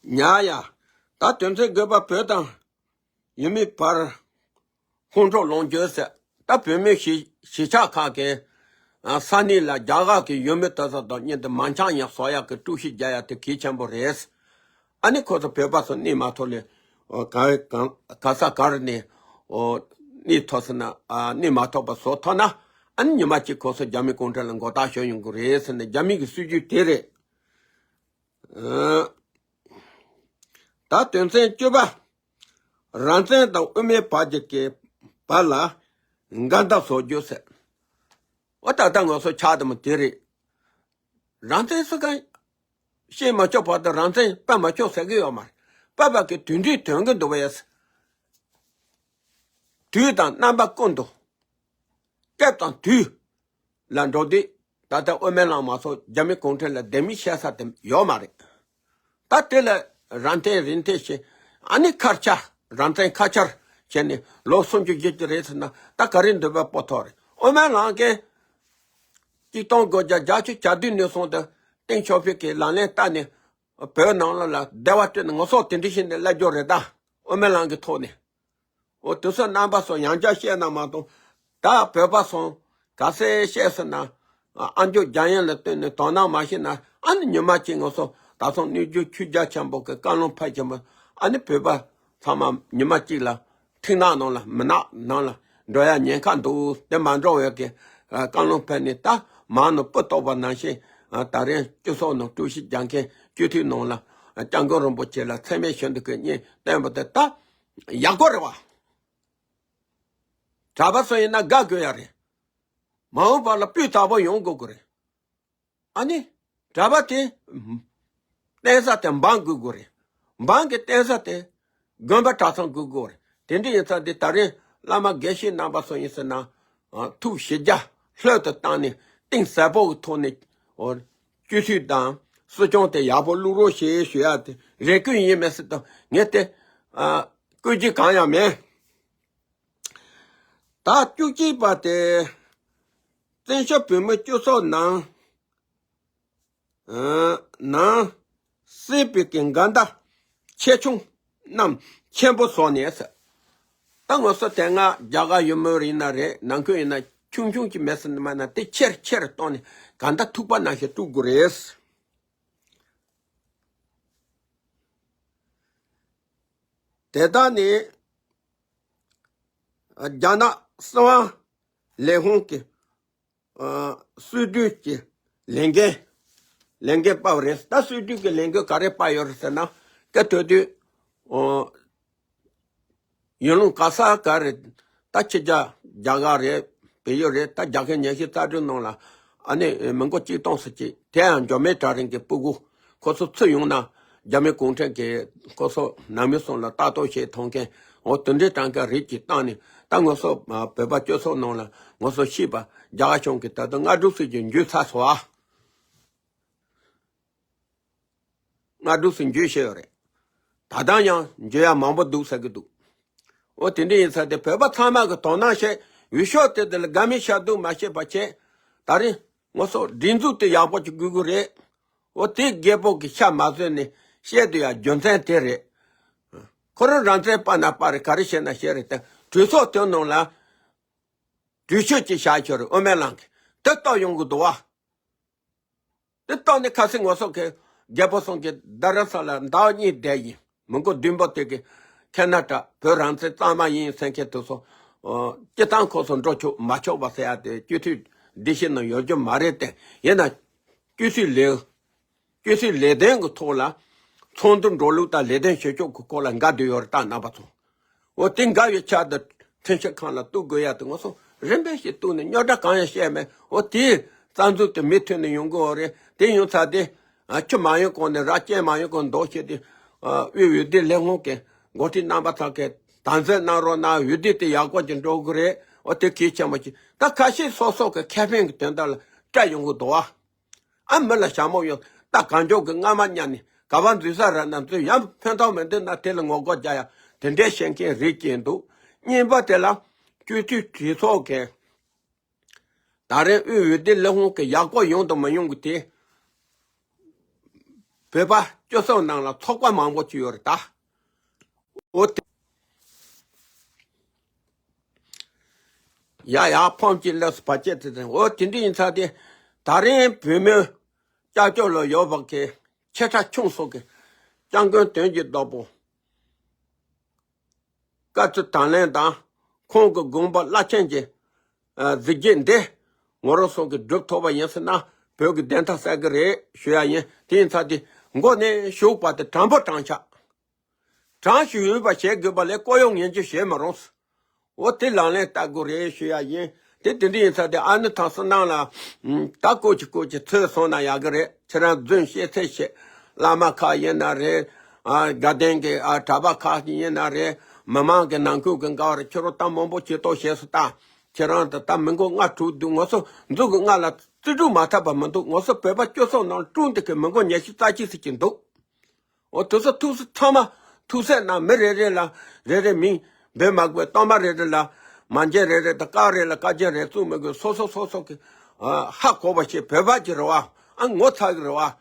ཉ་ཡ། ད་དོན་ཚན་དགུ་པ་བོད་དང་ཡུལ་མིའི་བར་ཁོང་ཁྲོ་ལངས་རྒྱུ་ཟེར། ད་བོད་མི་གཞིས་གཞིས་ཆགས་ཁག་གི་ས་གནས་ལ་རྒྱ་གར་གྱི་ཡུལ་མི་དེ་ཚོ་དང་མཉམ་དུ་མ་འཆམ་ཡང་བཟོ་ཡག་གི་དཀྲུག་ཤིང་རྒྱག་ཡག་དེ་གལ་ཆེན་པོ་རེད། ཨ་ནི་ཁོ་ཚོ་བོད་པ་ཚོ་གནས་མ་ཐོབ་ལས་ག་ག་ག་ས་ག་རུ་གནས་གནས་ཐོབ་ཟེར་ན་གནས་མ་ཐོབ་པ་བཟོ་ཐུབ་ན་ཨ་ནི་ཉི་མ་གཅིག་ཁོ་ཚོ་རྒྱ་མི་གུང་ཁྲན་ལ་མགོ་བཏགས་ཞོན་ཡོང་གི་རེད་ཟེར་ནས་རྒྱ་མི་གི་སྲིད་ཇུས་དེ་རེད། ད་དོན་ཚན་བཅུ་པ། རང་བཙན་དང་དབུ་མའི་བར་གྱི་གི་བར་ལ་འགལ་ཟླ་བཟོ་རྒྱུ་ཟེར། འོ་ད་ལྟ་ང་ཚོ་ཆགས་དུ་མ་དེ་རེད། རང་བཙན་ཟེར་མཁན་བཤད་མ་ཆོག་བར་དུ་རང་བཙན་སྤེལ་མ་ཆོག་ཟེར་གི་ཡོད་མ་རེད། སྤེལ་བ་གི་དུས་འདི་དོན་གི་འདུག་པས། དུས་དང་རྣམ་པ་ཀུན་ཏུ། སྐབས་དང་དུས་ལ་འགྲོ་དུས་ད་ལྟ་དབུ་མའི་ལམ་མ་སོགས་རྒྱ་མི་གུང་ཁྲན་ལ་ལྡེ་མིག་བྱེད་ས་དེ་ཡོད་མ་རེད། ད་དེ་ལ་རང་བཙན་རིན་ཐེ་ཞེས་ཨ་ནི་ཁ་ཆར་རང་བཙན་ཁ་ཆར་བྱས་ནས་ལོ་སུམ་ཅུ་བཞི་ཅུ་རེད་ཟེར་ན་ད་ག་རེ་འདོད་པ་པོ་ཐོག་རེད། དབུ་མའི་ལམ་གྱི་གཅིག་སྟོང་དགུ་བརྒྱ་བརྒྱད་ཅུ་གྱ་བདུན་ནས་བཟུང་སྟེ་ཏེང་ཞའོ་ཕིང་གིས་ལག་ལེན་བསྟར་ནས་བོད་ནང་ལ་ལ་བདེ་བ་སྤྲད་ནས་ང་ཚོ་དེ་འདྲ་ཞིག་ནས་སླེབས་རྒྱུ་རེད་ད། དབུ་མའི་ལམ་གྱི་ཐོག་ནས། འོ་དེ་ཚོ་རྣམ་པ་ཚོ་ཡང་བསྐྱར་བཤད་ན་མ་གཏོགས་ད་བོད་པ་ཚོ་ག་ཚད་བཤད་ཟེར་ན་ཨ་མཆོག་རྒྱ་ཡན་ལ་བསྟུན་ནས་དོ་སྣང་མ་བྱས་ན་ཨ་ནི་ཉི་མ་གཅིག་ང་ཚོ་ད་ཚོང་གནས་རྒྱུ་ཆོས་རྒྱ་ཆེན་པོ་གི་བཀའ་བློན་ཕལ་ཆེན་པོ་ཨ་ནི་བོད་པ་ཚང་མ་ཉི་མ་གཅིག་ལ་ཐིག་ནག་ནང་ལ་མུན་ནག་ནང་ལ་འགྲོ་ཡ་ཉེན་ཁ་འདུག་དེ་མ་འགྲོ་བའི་གི་བཀའ་བློན་ཕེབས་ནས་ད་མང་ནང་སྤུ་གཏོགས་པ་ནང་བཞིན་ད་རེས་སྤྱི་ཚོགས་ནང་དཀྲུག་ཤིང་རྒྱག་མཁན་སྤྱི་འཐུས་ནང་ལ་སྐྱབས་མགོན་རིན་པོ་ཆེ་ལ་མཚན་སྨད་ཞུ་འདུག་གི་གཉེན་བསྟན་པ་དེ་ད། ཡག་པོ་རེད་བ། གྲྭ་པ་ཚོ་ཡིན་ན་དགའ་དགོས་ཡ་རེད། མ་འོངས་པ་ལ་སྤུས་དག་པོ་ཡོང་དགོས་ཀྱི་རེད། ཨ་ནི། གྲྭ་པ་དེ། བསྟེན་ས་དེ་འབངས་དགོས་དགོས་རེད། འབངས་ཀྱི་བསྟེན་ས་དེ། དགོན་པ་གྲྭ་ཚང་དགོས་དགོས་རེད། དེ་འདྲ་ཡིན་ཙང་དེ་ད་རེས་བླ་མ་དགེ་བཤེས་རྣམ་པ་ཚོ་ཡིན་ཟེར་ན། ཨ། ཐུགས་ཞི་རྒྱ་ལྷོད་དུ་བཏང་ནས་གཏིང་ཟབ་པོ་གི་ཐོག་ནས། ཨོ། སྤྱི་འཐུས་དང་སྲིད་སྐྱོང་དེ་ཡག་པོ་བླུག་རོགས་ཞེས་ཞུ་ཡ་དེ་རེ་སྐུལ་ཡིན་མེད་ཟེར་དུས་ངས་དེ། ཨ། བསྐུལ་རྒྱུ་གང་ཡང་མེད། ད་བཅུ་གཅིག་པ་དེ་བཙན་བྱོལ་བོད་མི་སྤྱི་ཚོགས་ནང་། ཨ། ནང་སྲིད་པའི་གི་འགལ་ཟླ་ཆེ་ཆུང་རྣམས་ཆེན་པོ་བཟོ་ནས་ཟེར། ད་ང་ཚོ་དེ་སྔ་རྒྱ་གར་ཡུལ་མི་ཡིན་ན་རེད། ནང་ཁུལ་ཡིན་ན་ཆུང་ཆུང་ཅིག་མེད་ཟེར་ན་མ་ན་དེ་ཆེར་ཆེར་གཏོང་ནས་གང་ལྟར་ཐུག་པ་ནང་བཞིན་བཀྲུ་དགོས་རེད། དེ་དག་ནི་རྒྱ་ནག་སྲིད་དབང་ལས་ཁུངས་ཀྱི། ཨ། སྲིད་གྲོས་ཀྱི་ལས་འགན་ལས་འགན་པ་རེད། ད་སྲིད་གྲོས་ཀྱི་ལས་འགན་ག་རེ་པ་ཡོད་རེད་ཟེར་ན། སྐབས་དེ་དུས། ཨ། ཡུལ་ལུང་ག་ས་ག་རེད། ད་ཕྱི་རྒྱལ་རྒྱ་གར་རེད། བལ་ཡུལ་རེད། ད་རྒྱལ་ཁབ་ཉི་ཤུ་རྩ་དྲུག་ནང་ལ། ཨ་ནི་མི་མགོ་གཅིག་སྟོང་ཙམ་ཅིག་དེ་ཡང་འབྱོར་མེད་གྲལ་རིམ་གྱི་སྤུ་གུ། ཁོ་ཚོ་ཚུར་ཡོང་ན་རྒྱ་མི་གུང་ཁྲན་གྱིས་ཁོ་ཚོ་ནང་མི་ཚོ་ལ་ལྟ་རྟོག་བྱེད་ཐུབ་མཁན། འོ། དེ་འདྲའི་གྲངས་ཀ་རིགས་ཀྱིས་བཏང་ནས། ད་ང་ཚོ་བོད་པ་སྤྱི་ཚོགས་ནང་ལ་ང་ཚོ་ཤེས་པ་རྒྱ་གར་གཞུང་གིས་ད་དུང་སྔ་དྲོ་ཚོད་ཀྱི་འཇུས་ཚར་སོང་ཨ། སྔ་དྲོ་ཚོད་འཇུས་བྱས་ཡོད་རེད། ད་ལྟ་ཡང་འཇུས་ཡ་མང་པོ་འདུག་ཟེར་གི་འདུག་འོ། དེ་འདྲ་ཡིན་ཙང་དེ་བོད་པ་ཚང་མ་གི་དོ་སྣང་བྱས། འོས་ཤོག་དེ་དེ་ལ་དགའ་མི་ཤ་སྡུག་མ་བྱེད་པ་བྱས། ད་རེས་ང་ཚོ་སྒྲིག་འཛུགས་དེ་ཡག་པོ་ཅིག་དགོས་ཀྱི་རེད། འོ། དེ་རྒད་པོ་གི་ཤ་མ་ཟོས་ནས་བཤད་དུ་ཡ་རྒྱུ་མཚན་དེ་རེད། ཁོ་རང་རང་བཙན་པ་ན་པ་རེད། ག་རེ་བྱས་ན་བྱས་རེད་དེ། གྲོས་ཚོགས་དེ་ནང་ལ་གྲོས་ཆོད་ཅིག་བཞག་ཆོག་རེད། དབུ་མའི་ལམ་གི་དེ་གཏོགས་ཡོང་གི་འདུག་བ། དེ་གཏོགས་ནས་ཁ་སང་ང་ཚོ་གི་རྒད་པོ་ཚོ་གི་རྡ་རམ་ས་ལ་ཟླ་བ་གཉིས་བསྡད་ཡིན། མི་མགོ་བདུན་པོ་དེ་གི་ཁེ་ན་ཌ་བོད་རང་བཙན་གཙང་མ་ཡིན་ཟེར་མཁན་དེ་ཚོ། ཨོ། སྤྱི་བཏང་ཁོ་ཚོ་འགྲོ་ཆོག་མ་ཆོག་པ་ཟེར་ཡ་དེ་སྤྱི་འཐུས་སྡེ་བཞི་ནང་ཡོད་རྒྱུ་མ་རེད་དེ། ཡིན་ན་སྤྱི་འཐུས་ལས། སྤྱི་འཐུས་ལས་དོན་གྱི་ཐོག་ལ་ཚོགས་འདུ་འགྲོ་ལུགས་དང་ལས་དོན་བྱེད་ཕྱོགས་ཀྱི་སྐོར་ལ་འགལ་འདུ་ཡོད་རེད། ད་རྣམ་པ་ཚོ། འོ། དེ་འགལ་བའི་ཆ་དེ་ཁྲིམས་ཞིབ་ཁང་ལ་གཏུག་དགོས་ཡ་དེ་ང་ཚོ་རིམ་པས་ཤིག་གཏུག་ནས་རྙོག་དྲ་གང་ཡང་བཤད་མེད། འོ། དེའི་རྩ་འཛུགས་དེ་མུ་མཐུད་ནས་ཡོང་གི་ཡོད་རེད། དེ་ཡོང་ཚར་དེ། ཨ། ཆུ་མ་ཡོང་གོང་ནས་ར་སྐྱེས་མ་ཡོང་གོང་འདོགས་བྱས་ཏེ། ཨ། དབུས་འོས་བསྡུ་ལས་ཁུངས་ཀྱི་འགོ་ཁྲིད་རྣམ་པ་ཚོ་གིས་དམ་འཛིན་གནང་རོགས་གནང་། འོས་བསྡུ་དེ་ཡག་པོ་ཅིག་འགྲོ་གི་རེད། འོ། དེ་གལ་ཆེན་པོ་ཅིག་ད་ཁ་ཤས་སོ་སོ་གི་ཁེ་ཕན་གྱི་དོན་དག་ལ་སྐྲག་ཡོང་གི་འདུག་བ། ཨ། མི་ལ་ཞྭ་མོ་ཡོད། ད་གང་མགྱོགས་ཀྱི་རྔ་མ་བརྙ་ནས་ག་པར་འཛུལ་ས་རག་ན་འཛུལ། ཡང་ཕན་ཐོགས་མི་འདུག་ན་དེ་ལ་ངོ་རྒོལ་རྒྱག་ཡ། དེ་འདྲའི་བཤད་མཁན་རིགས་ཀྱིས་འདུག་གཉིས་པ་དེ་ལ་སྤྱི་འཐུས་གྲོས་ཚོགས་ཀྱིས་ད་རེས་དབུས་འོས་བསྡུ་ལས་ཁུངས་ཀྱི་ཡག་པོ་ཡོང་དང་མ་ཡོང་གི་དེ། བོད་པ་སྤྱི་ཚོགས་ནང་ལ་ཚོགས་པ་མང་པོ་ཅིག་ཡོད་རེད་ད། འོ་དེ། ཡ་ཡ། ཕོམ་གཅིག་ལས་སུ་བར་ཆད་དེ་དང་། འོ། དེ་འདྲ་ཡིན་ཙང་དེ། ད་རིང་བོད་མི་སྐྱབས་བཅོལ་ལ་ཡོད་པ་གི་ཆེ་ཕྲ་ཆུང་སོགས་ཀྱི་སྐྱབས་མགོན་དོན་གྱི་བདག་པོ་བཀའ་བརྩི་དང་ལེན་དང་། ཁོང་གི་དགོངས་པ་རླབས་ཆེན་གྱི་ཨ་གཟི་བརྗིད་འདི་ང་རང་ཚོ་གིས་སྒྲུབ་ཐུབ་པ་ཡིན་ཟེར་ན་བོད་ཀྱི་བདེན་མཐའ་གསལ་གི་རེད་ཞུ་ཡ་ཡིན། དེ་ཡིན་ཙང་དེ་མགོ་ནས་གཞུག་བར་དུ་དྲང་པོ་དྲང་ཆགས། དྲང་ཞིང་ཡོད་པ་བྱེད་དགོས་པ་ལས་ལྐོག་གཡོ་ངན་ཇུས་བྱེད་མི་རུང་། འོ། དེ་ལག་ལེན་བསྟར་དགོས་རེད་ཞུ་ཡ་ཡིན། དེ་དེ་འདྲ་ཡིན་ཙང་དེ་ཨ་ནི་ཐང་སུ་ནང་ལ་ད་ཀོ་ཅི་ཀོ་ཅི་ཚོས་སོང་ན་ཡག་གི་རེད། ཁྱེད་རང་རྫུན་བཤད་ཚད་བཤད། བླ་མ་ཁག་ཡིན་ན་རེད། ཨ། དགའ་ལྡན་གྱི་ཨ་གྲྭ་པ་ཁག་ཡིན་ན་རེད། མི་མང་གི་ནང་ཁུལ་གྱི་འགལ་བ་རེད། ཁྱེད་རང་ད་མང་པོ་བྱེད་ཐུབ་བྱས་སོང་ད། ཁྱེད་རང་ད་ད་མི་མགོ་ལྔ་དྲུག་འདུག་ང་ཚོ་མཛུབ་གུ་ལྔ་ལ་རྩིས་སྤྲོད་མ་ཐུབ་པ་མི་འདུག་ང་ཚོ་བོད་པ་སྤྱི་ཚོགས་ནང་དཀྲུག་འདི་གི་མི་མགོ་ཉི་ཤུ་རྩ་གཅིག་ཙམ་ཅིག་འདུག་འོ། དེ་ཚོ་ཐུགས་སུ་ཚང་མ་ཐུགས་སྲས་ན་མི་རེ་རེ་ལ་རེ་རེ་མིང་འབོད་མ་དགོས། གཏོར་མ་རེ་རེ་ལ་མ་འཇལ་རེ་རེ་དང་། དཀར་རེ་ལ་དཀར་རྒྱན་རེ་བཙུགས་མི་དགོས། སོ་སོ་སོ་སོ་གི་ཨ་ཧ་གོ་བ་བྱེད། བོད་པ་གི་རེད་བ། ཨ་ངོ་ཚ་གི་རེད་བ།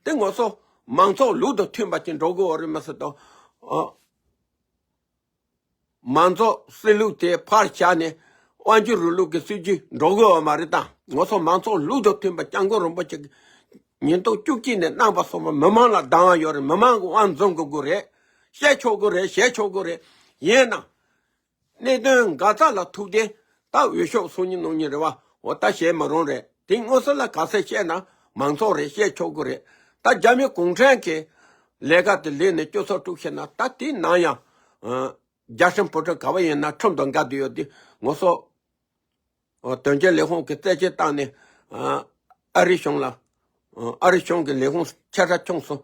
དེ་ང་ཚོ་མང་ཚོགས་ལུགས་དང་མཐུན་པ་ཅིག་འགྲོ་དགོས་བ་རེད་མ་ཟད་དོ། ཨ། མང་གཙོ་སྲིད་ལུགས་དེ་ཕར་བཞག་ནས་དབང་སྒྱུར་རིང་ལུགས་ཀྱི་སྲིད་ཇུས་འགྲོ་དགོས་བ་མ་རེད་ད། ང་ཚོ་མང་གཙོ་ལུགས་དང་མཐུན་པ་སྐྱབས་མགོན་རིན་པོ་ཆེ་གིས་ཉིས་སྟོང་བཅུ་གཅིག་ནས་གནང་བ་སོགས་པ་མི་མང་ལ་སྡང་བ་ཡོད་རེད། མི་མང་གི་དབང་འཛིན་དགོས་ཀྱི་རེད། བཤད་ཆོག་གི་རེད། བྱེད་ཆོག་གི་རེད། ཡིན་ནའང་གནད་དོན་འགག་རྩ་ལ་ཐུག་སྟེ་ད་འོས་ཤོག་སོང་ཉིན་གནང་ཉིན་རེད་བ། འོ། ད་བྱེད་མི་རུང་རེད། དེ་དངོས་སུ་ལ་ག་ཚད་བཤད་ན་མང་ཚོགས་རེད། བཤད་ཆོག་གི་རེད། ད་རྒྱ་མི་གུང་ཁྲན་གྱི་ལས་ཀ་དེ་ལས་ནས་སྤྱི་ཚོགས་དཀྲུག་བྱས་ན་ད་དེ་ནང་ཡང་། ཨ། རྒྱལ་སྲུང་བུ་ཕྲུག་ག་བ་ཡིན་ན་ཁྲིམས་དང་འགལ་དུ་ཡོད་དེ། ང་ཚོ་ཨོ་དོན་གཅོད་ལས་ཁུངས་ཀྱི་རྩད་གཅོད་བཏང་ནས། ཨ། ཨ་རི་གཞུང་ལ། ཨ་རི་གཞུང་གི་ལས་ཁུངས་ཆེ་ཕྲ་ཆུང་སོ་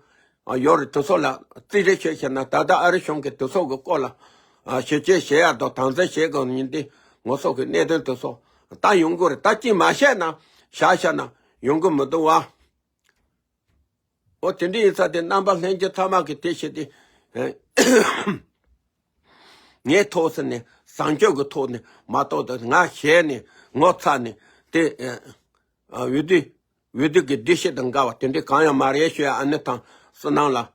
ཡོད་རེད། དེ་ཚོ་ལ་རྩིས་རེ་བྱས་བྱས་ན། ད་ལྟ་ཨ་རི་གཞུང་གིས་དེ་ཚོ་གི་སྐོར་ལ་ ཨ་ཞིབ་དཔྱད་བྱེད་ཡག་དང་དམ་འཛིན་བྱེད་དགོས་ཡིན་ཏེ། ངོ་སོགས་ཀྱི་གནད་དོན་དེ་ཚོ་ད་ཡོང་གི་རེད། ད་ཅིག་མ་བཤད་ན་བཞག་བཞག་ན་ཡོང་གི་མི་འདུག་བ། འོ་དེ་འདྲ་ཡིན་ཙང་དེ་རྣམ་པ་ལྷན་རྒྱས་ཚང་མ་གི་དེ་བྱེད་དེ། ངའི་ཐོག་ཟེར་ནས་བཟང་སྤྱོད་ཀྱི་ཐོག་ནས་མ་གཏོགས་ད་ང་ཞེད་ནས་ངོ་ཚ་ནས་དེ་འོས་བསྡུ་འོས་བསྡུ་གི་འདུ་ཤེས་དང་འགལ་བ་དེ་འདྲའི་གང་ཡང་མ་རེད་ཞུ་ཡ། ཨ་ནི་དང་བསོད་ནམས་ལགས་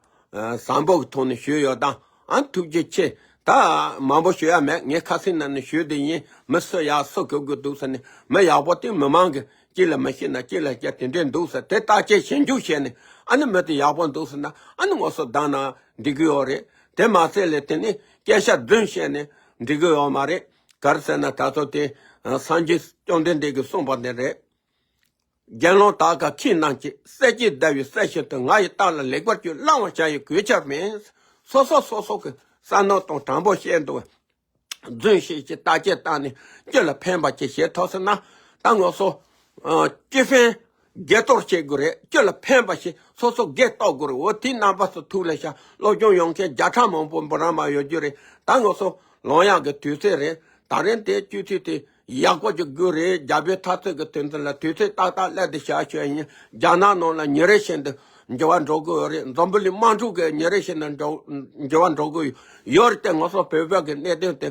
བཟང་པོ་གི་ཐོག་ནས་ཞུས་ཡོད་དང་། ཨ་ཐུགས་རྗེ་ཆེ། ད་མང་པོ་ཞུ་ཡ་མེད། ངས་ཁ་སེང་ནང་ནས་ཞུས་དེ་ཡིན། མི་སུ་ཡག་སུ་གུ་གུ་འདུག་ཟེར་ནས་མི་ཡག་པོ་དེ་མི་མང་གི་གཅིག་ལ་མི་ཤེས་ན་གཅིག་ལ་སྐྱ་དེ་འདྲས་འདུག་ཟེར་དེ་བརྟག་དཔྱད་ཞིབ་འཇུག་བྱས་ནས། ཨ་ནི་མི་དེ་ཡག་པོ་འདུག་ཟེར་ན་ཨ་ནི་ངོ་སོ་བདག་ན་འགྲིག་གི་ཡོད་རེད། དེ་མ་ཚད་ལས་དེ་ནི་སྐད་ཆ་བདུན་བཤད་ནས་འགྲིག་གི་ཡོད་མ་རེད། ག་རེ་ཟེར་ན་ད་ཚོ་དེ་སངས་རྒྱས་བཅོམ་ལྡན་འདས་ཀྱིས་གསུངས་པ་ནི་རེད། དགེ་སློང་དག་ག་ཁྱེད་རྣམས་ཀྱིས་སྲས་ཀྱི་ཟླ་བའི་སྲས་བཞིན་དུ་ང་ཡི་རྟགས་ལ་ལེགས་པར་གྱུར་བླང་བར་བྱ་ཡི་གོས་ཆ་མིན། སོ་སོ་སོ་སོ་གི་བསམ་མནོ་དང་དྲང་པོ་བཤད་འདུག་རྫུན་བཤད་ཀྱི་བརྟག་དཔྱད་བཏང་ནས་སྤྱི་ལ་ཕན་པ་ཅིག་བྱེད་ཐུབ་ཟེར་ན། ད་ང་ཚོ་སྤྱི་ཕན་སྒེར་གཏོར་བྱེད་དགོས་རེད། སྤྱི་ལ་ཕན་པ་ཞིག་སོ་སོ་སྒེར་གཏོར་དགོས་རེད། འོ་དེའི་རྣམ་པ་ཚོ་ཐུགས་ལ་བཞག་སློབ་སྦྱོང་ཡོང་མཁན་བརྒྱ་ཕྲག་མང་པོ་འབུམ་རམས་པ་ཡོད་རྒྱུ་རེད། ད་ང་ཚོ་ལོང་ཡག་གི་དུས་ཚོད་རེད། ད་རིང་དེ་སྤྱི་འཐུས་དེ་ཡག་པོ་ཅིག་དགོས་རེད། རྒྱ་བོད་འཐབ་རྩོད་ཀྱི་དོན་ཚན་ལ་དུས་ཚོད་ཏག་ཏག་སླེབས་ཏེ་བཞག་ཆོག་ཡིན། རྒྱ་ནག་ནང་ལ་ཉིན་རེ་བཞིན་དུ་འགྱུར་བ་འགྲོ་གི་ཡོད་རེད། འཛམ་བུ་གླིང་དམག་འཁྲུག་གི་ཉིན་རེ་བཞིན་དུ་འགྲོ་འགྱུར་བ་འགྲོ་གི་ཡོད་རེད་དེ། ང་ཚོ་བོད་པ་གི་གནད་དོན་དེ་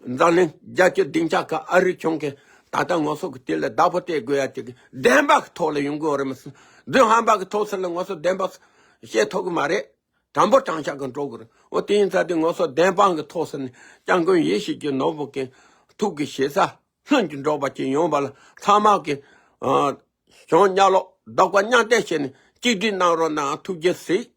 འཛམ་གླིང་རྒྱལ་སྤྱི་སྡིངས་ཆ་ཁག་ཨ་རི་གཞུང་གིས་ད་ལྟ་ང་ཚོ་གི་དེ་ལ་བདག་པོ་སྤྲད་དགོས་ཡ་ཅིག་བདེན་པ་གི་ཐོག་ལ་ཡོང་གི་ཡོད་རེད། མི་སྲིད་བདུན་ཧམ་པ་གི་ཐོག་ཚད་ལ་ང་ཚོ་བདེན་པ་བཤད་ཐུབ་གི་མ་རེད། དྲང་པོ་དྲང་བཞག་གི་འགྲོ་དགོས་རེད། འོ་དེ་ཡིན་ཙང་དེ་ང་ཚོ་བདེན་དཔང་གི་ཐོག་ཟེར་ནས་སྐྱབས་མགོན་ཡེ་ཤེས་ཀྱི་ནོར་བུ་ཀུན་ཐུགས་ཀྱི་ཞེ་ས་ལྷུན་གྱིས་འགྲོགས་པ་ཅིག་ཡོང་བ་ལ་ཚང་མ་གི་ཨ་གཞུང་གཉའ་ལོག་བདག་པ་མཉམ་འདེགས་བྱས་ནས་གཅིག་སྒྲིལ་གནང་རོགས་གནང་། ཐུགས་རྗེ་གཟིགས།